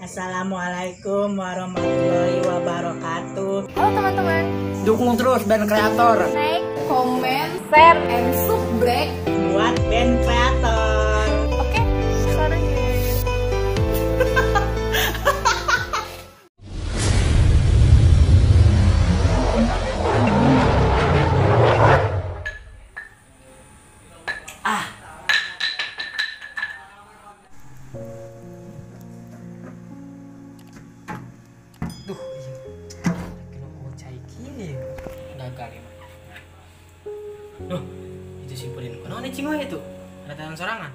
Assalamualaikum warahmatullahi wabarakatuh. Halo teman-teman. Dukung terus band kreator. Like, comment, share, and subscribe buat band kreator. Oke, sekarang Duh, iya. Kena cai kini gagal ya. Duh, itu si Pudin. Kenapa nih cingoi itu? Ada tangan sorangan.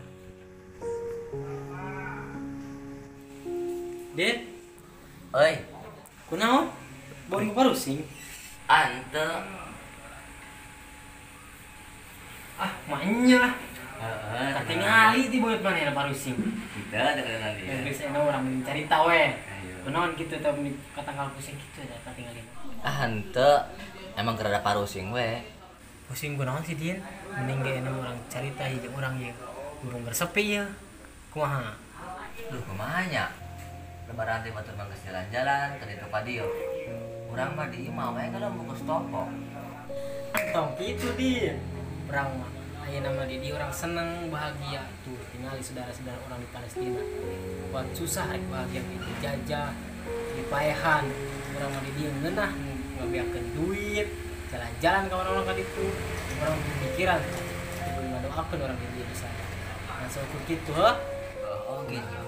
Den. Oi. Kunaon? Boring parusing. Ante. Ah, maknya lah. Heeh. Katingali ti boyot mana parusing. Kita ada kenali. Ya geus enak urang carita we. Kunaon gitu tapi katanggal pusing gitu ya katingalin. Ah henteu, emang kerada parusing we. Pusing kunaon sih Din? Mending ge enak urang carita hiji urang ieu. Burung bersepi ya. Kumaha? Duh, kumaha nya? Lebaran teh batur mah geus jalan-jalan ka ditu ka dieu. Urang mah di imah we kada bungkus toko. Tong kitu Din. Urang mah ayeuna mah di dieu urang seneng bahagia tuh tingali saudara-saudara orang di Palestina. Buat susah rek bahagia gitu jajah dipaehan urang mah di dieu ngeunah ngabeakeun duit jalan-jalan ka orang-orang ka ditu urang pikiran kudu ngadoakeun orang di dieu di sana. Nah saukur kitu heuh. Oh gitu.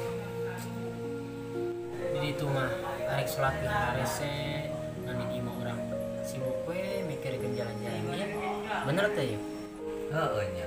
Di ditu mah arek salat di harese ngan di dieu mah urang sibuk we mikirkeun jalan-jalan ya. Bener teh ya? Heeh nya.